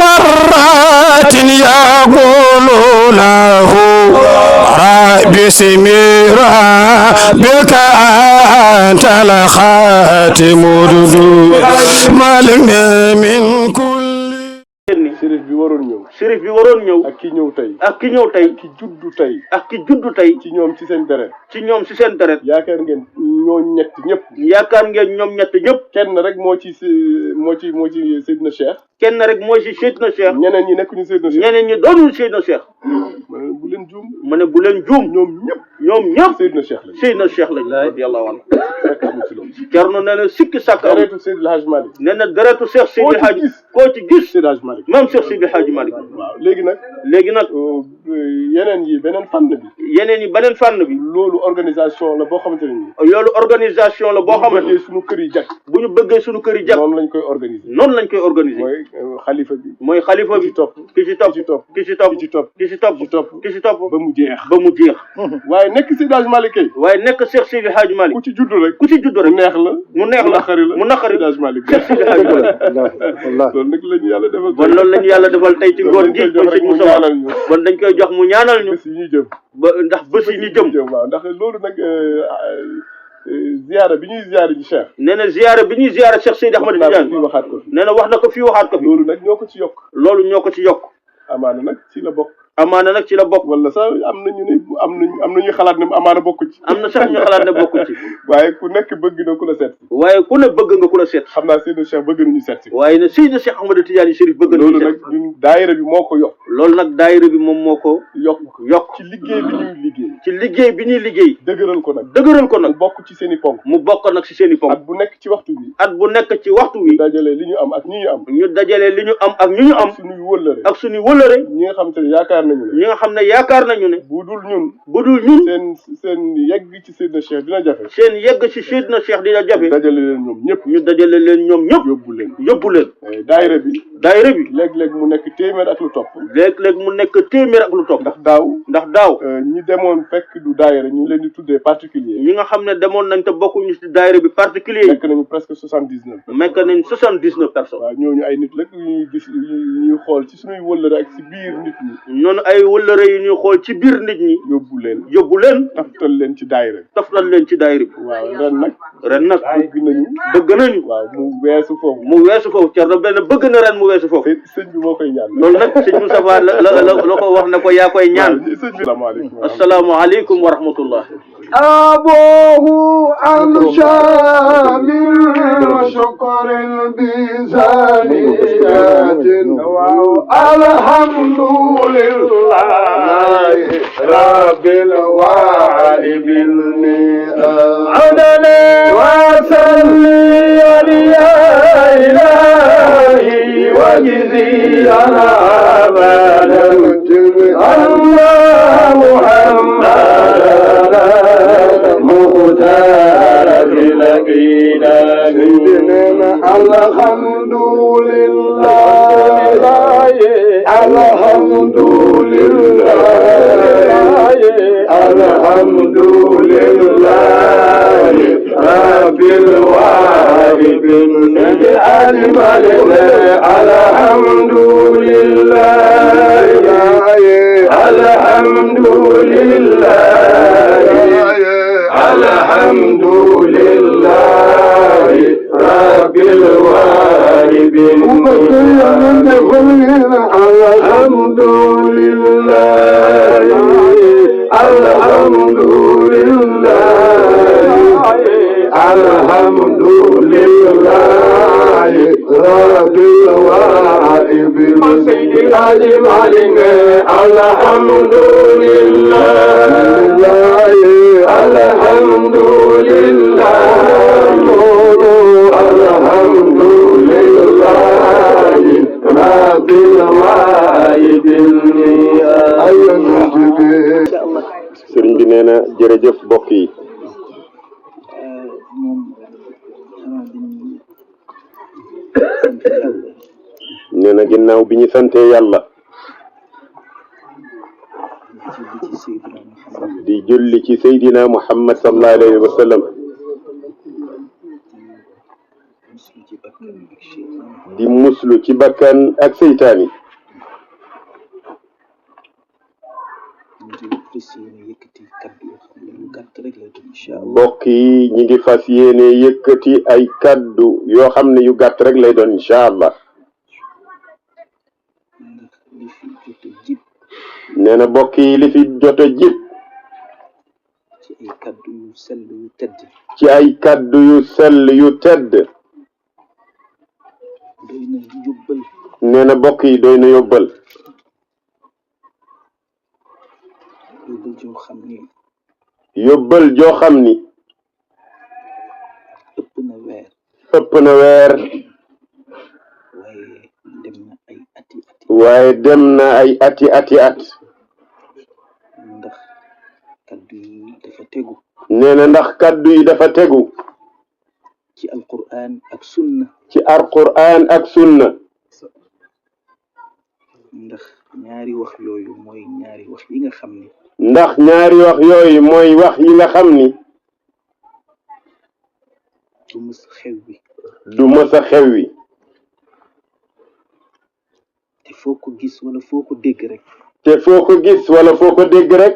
مرات يقول له باسم ربك أنت الخاتم مالنا من كل Chérif bi waroon ñëw. Chérif bi waroon ñëw. ak ki ñëw tey. ak ki ñëw tey. ki juddu tey. ak ki juddu tey. ci ñoom ci seen deret. ci ñoom ci seen deret. yaakaar ngeen ñoo ñett ñëpp. yaakaar ngeen ñoom ñett ñëpp. kenn rek moo ci Seydina Cheikh. kenn rek moo ci Seydina Cheikh. ñeneen ñi nekkuñu Seydina Cheikh. ñeneen ñi doonul Seydina Cheikh. ma ne bu leen juum. ma ne bu leen juum. ñoom ñëpp. ñoom ñëpp. Seydina Cheikh lañ. Seydina Cheikh lañ. radiyallahu anhu. fekk amul ci loolu. Thierno nee na sikki sàkk am. deretu Seydi El Hadj Malick. nee na deretu Cheikh Seydi El Hadj. koo ci gis. Seydi El Hadj Malick. même Cheikh Seydi El Hadj Malick. waaw léegi nag. yeneen yi beneen fànn bi. yeneen yi beneen fànn bi. loolu organisation la boo xamante ne nii. loolu organisation la boo xamante ne. bu ñu bëggee suñu kër yi jag. bu ñu bëggee suñu kër yi jag. noonu lañ koy organiser. noonu lañ koy organiser. mooy xalifa bi. mooy xalifa bi. ki ci topp ki ci topp ki ci topp ki ci topp ki ci topp ki ci topp ki ci topp ki ci topp ba mu jeex. ba mu jeex. waaye nekk Seydi El Hadj Malick kay. waaye nekk Cheikh Seydi El Hadj Malick. ku ci judd rek. ku ci judd rek. mu neex la. mu neex la mu naqari Seydi El Hadj Malick. Cheikh Seydi El Hadj Malick. loolu nag la ñu yàlla defal. bon loolu la ñu yàlla defal tey ci ngoon gi. bon dañ koy jox mu ñaanal ñu. bés yi ñuy jëm. ba ndax bés yi ñu jëm. waaw ndax loolu nag ziyaara bi ñuy ziyaara ji Cheikh. nee na ziyaara bi ñuy ziyaara Cheikh Seydi Ahmad Tidiane. waxaat ko fi. nee na wax na ko fii waxaat ko fi. loolu nag ñoo ko ci yokk. loolu ñoo ko ci yokk. amaana nag ci la bokk. amaana nag ci la bokk. wala sax am na ñu ne am na ñuy xalaat ne amaana bokku ci. am na sax ñu xalaat ne bokku ci. waaye ku nekk bëgg na ku la seet. waaye ku ne bëgg nga ku la seet. xam naa Seydina Cheikh bëgg nañu seet si. waaye ne Seydina Cheikh Ahmad Tidiane Chérif bëgg nañu seet. loolu nag ñun daayira bi moo ko yokk. loolu nag daayira bi moom moo ko. yokk ci liggéey bi ñuy liggéey. ci liggéey bi ñuy liggéey. dëgëral ko nag. dëgëral ko nag. mu bokk ci seen i ponk. mu bokk nag ci seen i ponk. at bu nekk ci waxtu bi. at bu nekk ci waxtu wi. dajale li ñu am ak ñi ñu am. ñu dajale li ñu am ak ñu ñu am. suñuy wëllëre. ak suñuy wëllëre. ñi nga xam te ne yaakaar nañu ne. ñi nga xam ne yaakaar nañu ne. bu dul ñun. seen yegg ci Seydina Cheikh dina jafe. seen yegg ci Seydina Cheikh dina jafe. dajale leen ñoom ñëpp. ñu dajale leen ñoom ñëpp. yóbbu leen. daayira bi. léeg-léeg mu nekk téeméer ak lu topp. léeg-léeg mu nekk téeméer ak lu topp. ndax daaw. ñi demoon fekk du daayira ñu leen di tuddee particulier. ñi nga xam ne demoon nañ te bokkuñu ci daayira bi particulier yi. nekk nañu presque 79. nekk nañ 79 personnes. waaw ñooñu ay nit rek ñuy gis ñuy xool ci suñuy wëllëre ak ci biir nit ñi. ñooñu ay wëllëre yi ñuy xool ci biir nit ñi. yóbbu leen. taftal leen ci daayira bi. taftal leen ci daayira bi. waaw ren nag. bëgg nañu. waaw mu weesu foofu. Thierno benn bëgg na ren mu weesu foofu. sëñ bi moo koy ñaan. loolu nag sëñ Moustapha la ko wax ne ko yaa koy ñaan. asalaamaaleykum wa rahmatullah. أبوه عن شامل شكر بزانيات الحمد لله رب العالمين عدنا وسلي يا إلهي وجزي أنا الله محمد مختار لقينا الحمد لله الحمد لله الحمد لله رب الوارث الملك الحمد لله الحمد لله الحمد لله رب الوارث الحمد لله الحمد لله الحمد لله رب الوارث سيد الأجمعين الحمد لله الحمد لله الحمد لله رب الوارث sëriñ bi nee na jërëjëf mbokk yi nee na ginnaaw bi ñu sante yàlla di julli ci Seydina Muhammad sallallahu alayhi wa sallam di muslu ci bakkan ak seytaani mbokk yi ñi ngi fas yéene yëkkati ay kaddu yoo xam ne yu gàtt rek lay doon incha allah nee na mbokk yi li fi jot a jib ci ay kaddu yu sell yu tedd nee na mbokk yi doy na yóbbal yóbbal joo xam ni ëpp na weer waaye dem na ay ati at nee na ndax kaddu yi dafa tegu ci alquran ak sunna ci alquran ak sunna ndax ñaari wax yooyu mooy ñaari wax yi nga xam ni ndax ñaari wax yooyu mooy wax yi nga xam ni du mës a xew wi du mës a xew wi te foo ko gis wala foo ko dégg rek te foo ko gis wala foo ko dégg rek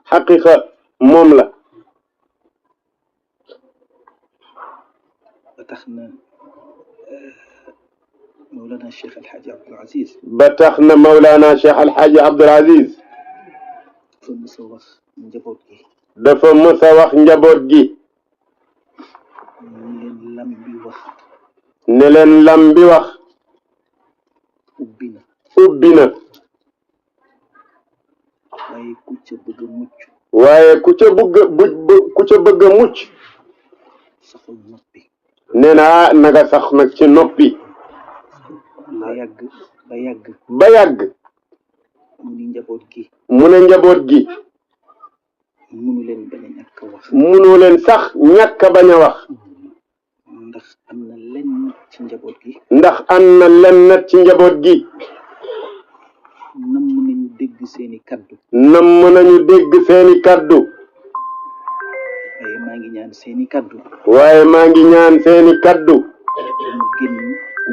xaqiqa moom la ba tax na Mawlana Cheikh El Hadj Abdoul Aziz ba tax na Mawlana Cheikh El Hadj Abdoul Aziz dafa mës a wax njaboot gi dafa mës a wax njaboot gi ne leen lam bi wax ubbi na waaye ku ca bëgg a mucc saxul noppi nee na naga sax nag ci noppi ba yàgg mu ne njaboot gi munu leen bañ a ñàkk a wax munu leen sax ñàkk a bañ a wax ndax am na lenn ci njaboot gi ndax am na lenn ci njaboot gi nam nañu dégg seeni kaddu waaye maa ngi ñaan seeni kaddu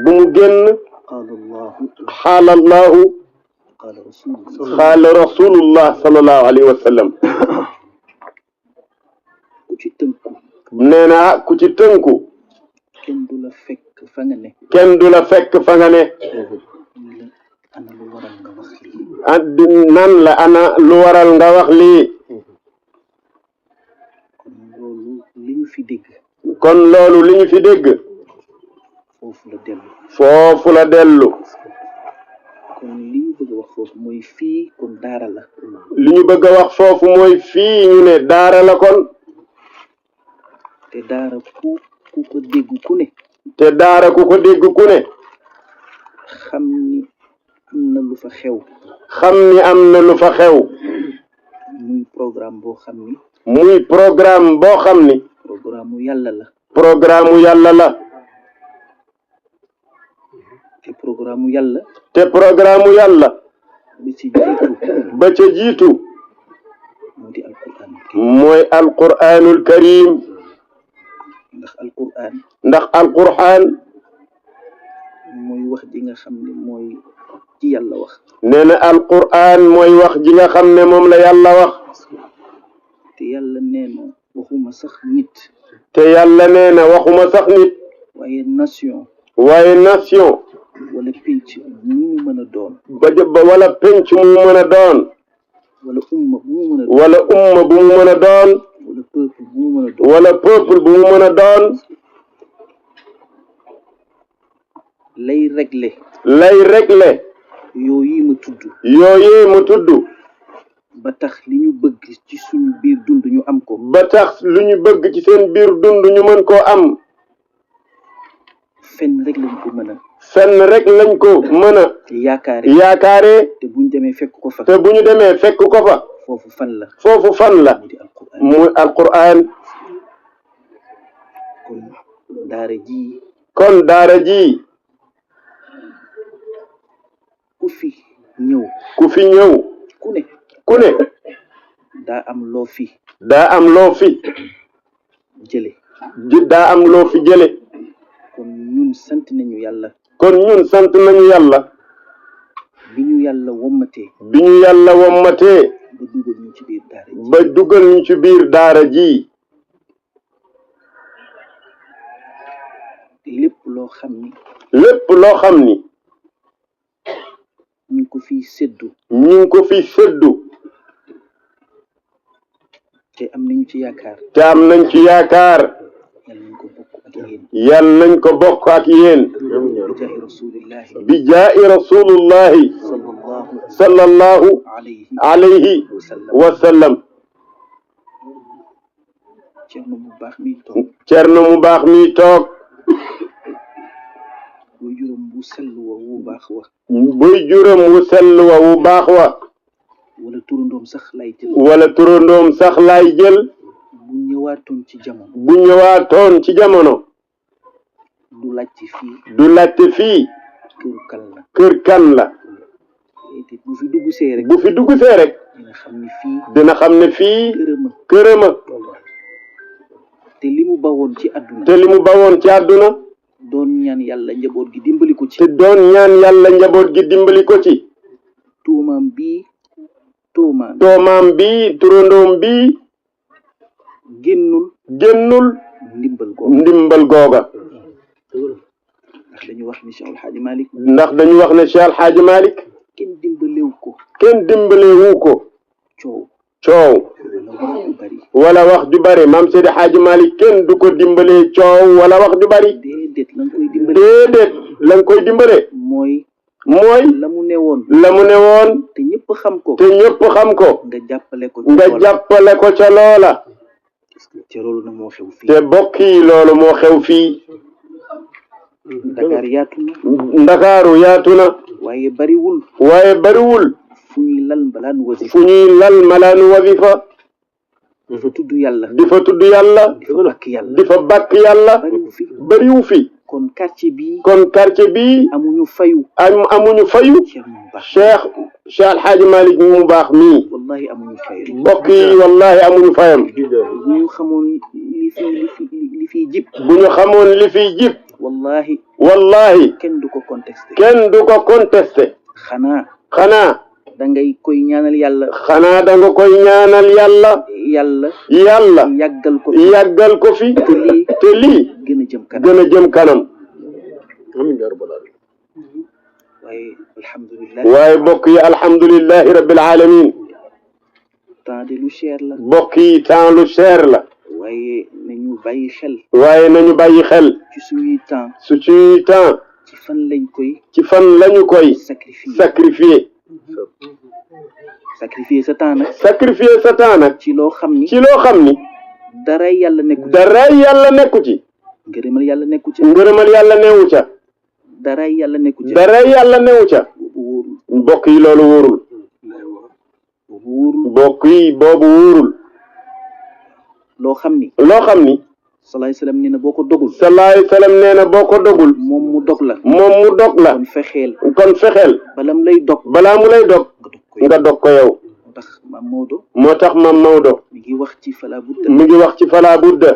bu mu génn qaala allahu qaala rasulullah sallallahu alayhi wa sallam nee na ku ci tënku kenn du la fekk fa nga ne nan la ana lu waral nga wax lii kon loolu li ñu fi dégg foofu la dellu kon li ñu bëgg a wax foofu mooy fii kon daara la li ñu bëgg a wax foofu mooy fii ñu ne daara la kon te daara ku ko dégg ku ne xam ni am na lu fa xew muy programme boo xam ni programme yàlla la te programme yàlla ba ca jiitu mooy alquranul karim ndax alquran mooy wax ji nga xam ne mooy ci yàlla wax nee na alquran mooy wax ji nga xam ne moom la yàlla wax te yàlla nee na waxuma sax nit waaye nation wala penc mu mën a doon wala penc mu mën a doon wala umma bu mu mën a doon wala peuple bu mu mën a doon lay régler yooyu mu tudd ba tax li ñu bëgg ci suñu biir dund ñu am ko ba tax lu ñu bëgg ci seen biir dund ñu mën koo am fenn rek lañ ko mën a yaakaare te bu ñu demee fekk ko fa foofu fan la muy alquran kon daara ji ku fi ñëw ku ne daa am loo fi jële kon ñun sant nañu yàlla kon ñun sant nañu yàlla bi ñu yàlla wommatee bi ñu yàlla wommatee ba dugal ñu ci biir daara ji ba dugal ñu ci biir daara ji lépp loo xam ni lépp loo xam ni ñu ngi ko fiy séddu ñu ngi ko fi séddu te am nañu ci yaakaar te am nañ ci yaakaar yàlla nañ ko bokk ak yéen yàlla nañ ko bokk ak yéen bi jaahi rasulillahi bi jaa'i rasulullahi sallallahu alayhi wa sallam cerno bu baax mi toog cerno mu baax mi toog buy juróom bu sell wa wu baax wa buy juróom wu sell wa wu baax wa wala turandoom sax lay jël wala turandoom sax lay jël bu ñëwaatoon ci jamono bu ñëwaatoon ci jamono du laajte fii du laajte fii këru kan la kër kan la te bu fi dugg see rek bu fi dugg see rek dina xam ni fii dina xam ne fii kërëma kërëma te li mu bawoon ci àdduna te li mu bawoon ci àdduna doon ñaan yàlla njaboot gi dimbali ko ci te doon ñaan yàlla njaboot gi dimbali ko ci tuumaam bii tuumaam doomam bi turandoom bi génnul ndimbal googa ndax dañu wax ni Cheikh El Hadj Malick ndax dañu wax ne Cheikh El Hadj Malick kenn dimbalewu ko kenn dimbalewu ko coow wala wax ju bari maam Seydi Hadji Malick kenn du ko dimbalee coow wala wax ju bari déedéet la nga koy dimbale mooy la mu newoon te ñëpp xam ko nga jàppale ko ca loola te loolu nag moo xew fii te bokk yi loolu moo xew fii Ndakaaru yaatu na waaye bariwul fu ñuy lal malaanu wasifa di fa tudd yàlla di fa bàkk yàlla bariwu fi kon quartier bii amuñu fayu Cheikh El Hadj Malick mu baax mii wallahi amuñu fayu mbokk yi wallahi amuñu fayam bu ñu xamoon li fiy jib wallahi kenn du ko contesté xanaa dangay koy ñaanal yàlla yàlla yàggal ko fi te lii gën a jëm kanam waaye bokk yi alhamdulillahi rabbil alamin temps de lu cher la bokk yi temps lu cher la waaye nañu bàyyi xel ci suñuy temps ci fan lañu koy sacrifier sa temps nag ci loo xam ni dara yàlla nekku ci ngërëmal yàlla newu ca dara yàlla newu ca mbokk yi loolu wóorul mbokk yi boobu wóorul loo xam ni salaay salaam nee na boo ko dogul moom mu dog la kon fexeel balaa mu lay dog nga dog ko yow. moo tax Maam Maodo mi ngi wax ci fala budda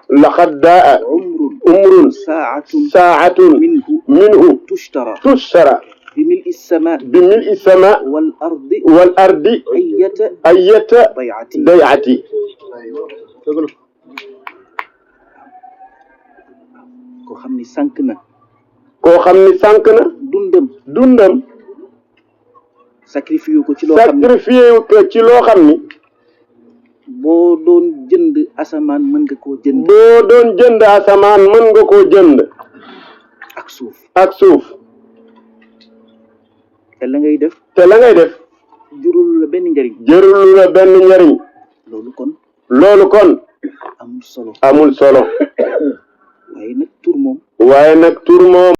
laqad daa umrun saa'atun minhu tushtara بملء السماء والأرض أية ضيعتي koo xam ni sànq na dundam sacrifié ko ci loo xam ni boo doon jënd asamaan mën nga koo jënd ak suuf te la ngay def jërul la benn njariñ loolu kon amul solo waaye nag tur moom